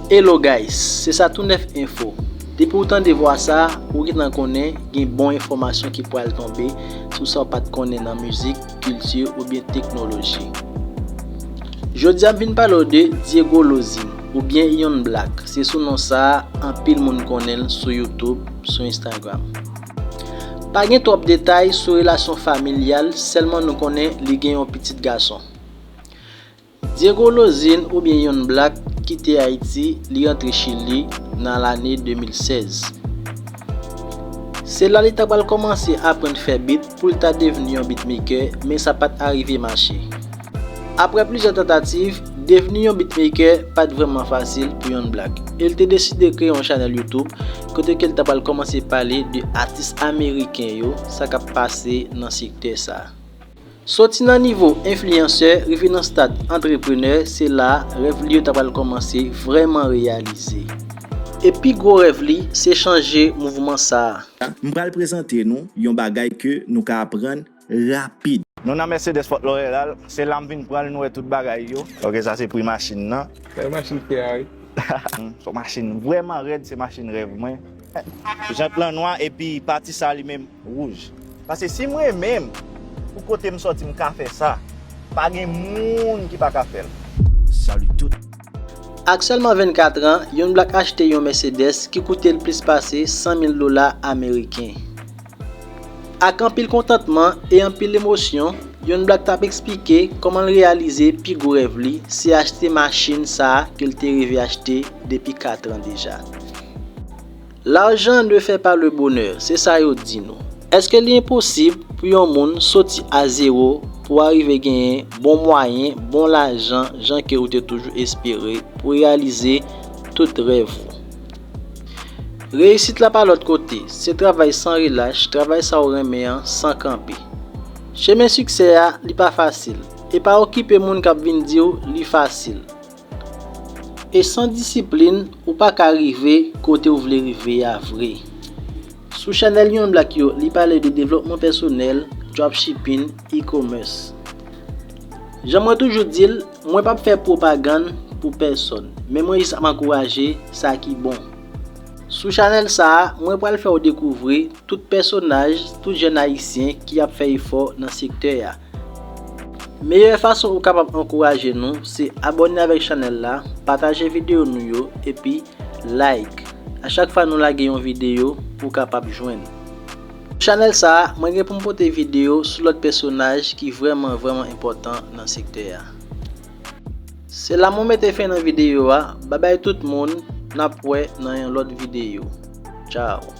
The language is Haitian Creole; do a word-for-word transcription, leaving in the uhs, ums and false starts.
Hello guys, se sa tou nèf enfo. Depi w tande vwa sa, ou gentan konnen gen bon enfòmasyon ki pral tonbe sou sa w pa t konnen nan mizik, kilti oubyen teknoloji. Jodi a m vin pale w de Diego Lozin oubyen Young Black, se sou non sa a anpil moun konnen l sou YouTube, sou Instagram. Pa gen twòp detay sou relasyon familyal, sèlman nou konnen li gen yon pitit gason. Diego Lozin oubyen Young Black kite Ayiti, li rantre Chili nan lane de mil sèz. Se la li ta pral kòmanse aprann fè beat pou l ta devni yon beatmaker, men sa pa t arive mache. Apre plizyè tantativ, devni yon beatmaker pa t vrèman fasil pou Young Black, e l te deside kreye yon chanèl YouTube kote ke l ta pral kòmanse pale de atis ameriken yo, sa k ap pase nan sektè sa a. Soti nan nivo enfliyansè, rive nan stad antreprenè, se la rèv li yo ta pral kòmanse vrèman reyalize. E pi gwo rèv li, se chanje mouvman sa a. M pral prezante nou yon bagay ke nou ka aprann rapid. Nou nan Mercedes Fort Lauderdale, se la m vin pran l, nou wè tout bagay yo. Ok, sa se pri machin nan. Bèl machin Ferrari. Se yon machin vrèman rèd, se machin rèv mwen. Jant lan nwa epi pati sa li menm wouj. Paske si mwen menm, pou kote m sòti m ka fè sa, pa gen moun ki pa ka fè l. Salut tout. Ak sèlman vennkat an, Young Black achte yon Mercedes ki koute l plis pase san mil dola ameriken. Ak anpil kontantman e anpil emosyon, Young Black t ap eksplike kòman l reyalize pi gwo rèv li, se achte machin sa a ke l te reve achte depi kat an deja. L'argent ne fait pas le bonheur, se sa yo di nou. Èske li enposib pou yon moun soti a zewo pou w arive genyen bon mwayen, bon lajan, jan ke ou te toujou espere pou w reyalize tout rèv ou? Reyisit la pa lòt kote, se travay san relach, travay sa w renmen an san kanpe. Chemen siksè a, li pa fasil, e pa okipe moun k ap vin di w li fasil. E san disiplin, ou pa ka rive kote w vle rive a vre. Sou chanèl Young Black yo, li pale de devlopman pèsonèl, dropshipping, e-commerce. Jan mwen toujou di l, mwen p ap fè pwopagann pou pèsonn, men mwen jis ap ankouraje sa ki bon. Sou chanèl sa a, mwen pral fè w dekouvri tout pèsonaj, tout jèn ayisyen ki ap fè efò nan sektè a. Meyè fason ou kapab ankouraje nou, se abòne avèk chanèl la, pataje videyo nou yo, epi like. A chak fwa nou lage yon videyo, ou kapab jwenn. Chanèl sa a, mwen gen pou m pote videyo sou lòt pèsonaj ki vrèman, vrèman enpòtan nan sektè a. Se la mwen mete fen nan videyo a. Babay tout moun, n ap wè nan yon lòt videyo. Tchao.